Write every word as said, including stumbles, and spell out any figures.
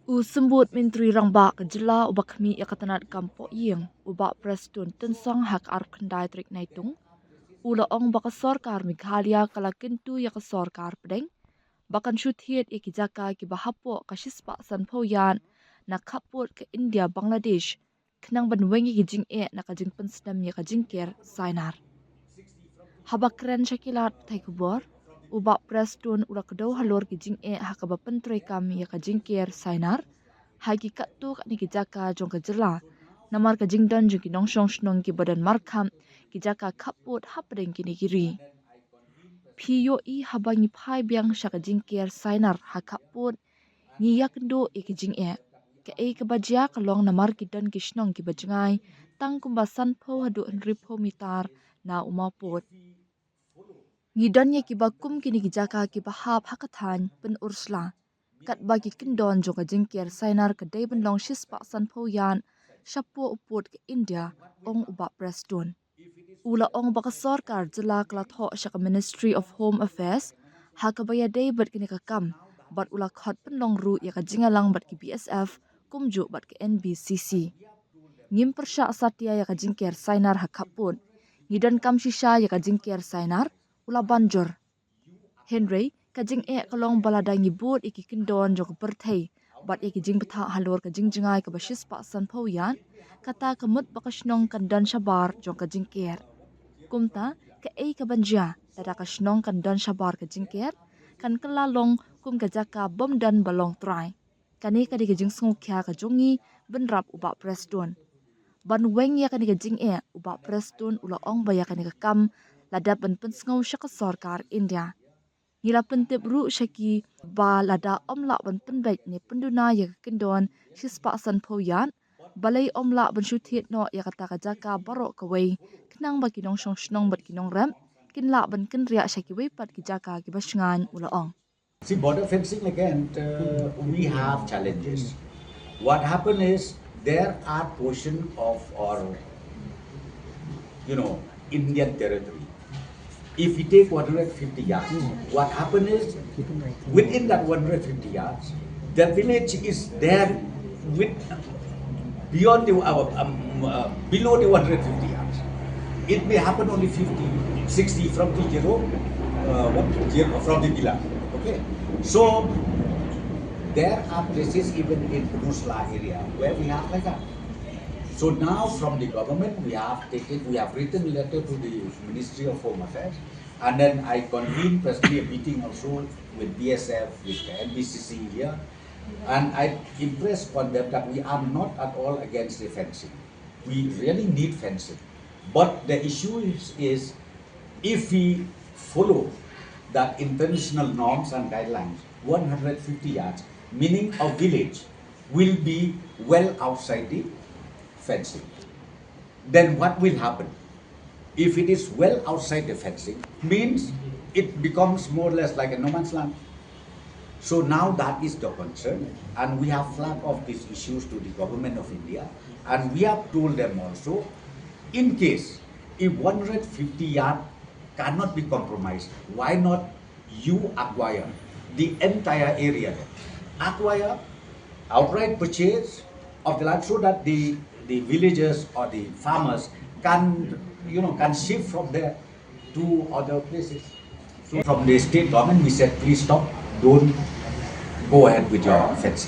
U Symbud Myntri Rangbah ka jylla uba khmih ïa ka tnad kam pohïing, u Bah Prestone Tynsong, ha ka arphew khyndai tarik Naitung, u la ong ba ka sorkar Meghalaya ka la kyntu ïa ka sorkar pdeng ba kan shu thied ïa ki jaka kiba hapoh ka shispah sanphew ïaid na khappud ka India Bangladesh, khnang ban weng ïa ki jingeh na ka jingpynsnem ïa ka jingker sainar. Haba kren sha ki lad pathai khubor, u Bah Prestone u la kdew halor ki jingeh ha kaba pyntreikam ïa ka jingker sainar ha ki katto katne ki jaka jong ka jylla, namar ka jingdon jong ki nongshong shnong kiba don markhap ki jaka khappud hapdeng kine ki ri. Phi ïohi, haba ngi phai biang sha ka jingker sainar ha khappud, ngi ïakynduh ïa ki jingeh. Kaei kaba jia ka long namar ki don ki shnong kiba jngai tang kumba sanphew haduh hynriewphew mitar na u mawpud. Ngi don ïa kiba kum kine ki jaka kiba hap ha ka thaiñ Pynursla, katba ki kyndon jong ka jingker sainar ka dei ban long shispah sanphew ïaid shapoh u pud ka India, ong u Bah Prestone. U la ong ba ka sorkar jylla ka la thoh sha ka Ministry of Home Affairs ha kaba ïadei bad kane ka kam, bad u la khot pynlong ruh ïa ka jingïalang bad ki B S F kumjuh bad ka N B C C. Ngim pyrshah satia ïa ka jingker sainar ha khappud. Ngi donkam shisha ïa ka jingker sainar, u la ban jur. Hynrei ka jingeh ka long ba lada ngi bud ïa ki kyndon jong ka pyrthei bad ïa ki jingbthah halor ka jingjngai kaba shispah sanphew ïaid, kata ka mut ba ka shnong kan don shabar jong ka jingker. Kumta, kaei kaban jia lada ka shnong kan don shabar ka jingker? Kan kylla long kum ka jaka bym don ba long trai. Kane ka dei ka jingsngewkhia ka jong ngi bynrap u Bah Prestone. Ban weng ïa kane ka jingeh, u Bah Prestone u la ong ba ïa kane ka kam la dep ban pynsngew sha ka sorkar India. Ngi la pyntip ruh sha ki ba lada ym lah ban pynbeit ne pynduna ïa ka kyndon shispah sanphew ïaid, balei ym lah ban shu thied noh ïa kata ka jaka baroh kawei, khnang ba ki nongshong shnong bad ki nongrep kin lah ban kynriah sha kiwei pat ki jaka kiba shngaiñ, u la ong. See, border fencing again, uh, we have challenges. What happened is there are portion of our, you know, Indian territory. If we take one hundred fifty yards, what happened is within that one hundred fifty yards, the village is there with beyond the uh, um, uh, below the one hundred fifty yards. It may happen only fifty, sixty from the zero, uh, what, zero from the villa. Okay, so there are places even in Pynursla area where we have like that. So now from the government we have taken, we have written letter to the Ministry of Home Affairs, and then I convened personally a meeting also with B S F, with the N B C C here, and I impressed on them that we are not at all against the fencing. We really need fencing. But the issue is, is if we follow that international norms and guidelines, one hundred fifty yards, meaning a village will be well outside the fencing. Then what will happen? If it is well outside the fencing, means it becomes more or less like a no man's land. So now that is the concern, and we have flagged off these issues to the government of India, and we have told them also, in case if one hundred fifty yard cannot be compromised, why not you acquire the entire area there? Acquire, outright purchase of the land so that the, the villagers or the farmers can, you know, can shift from there to other places. So from the state government, we said, please stop, don't go ahead with your fencing.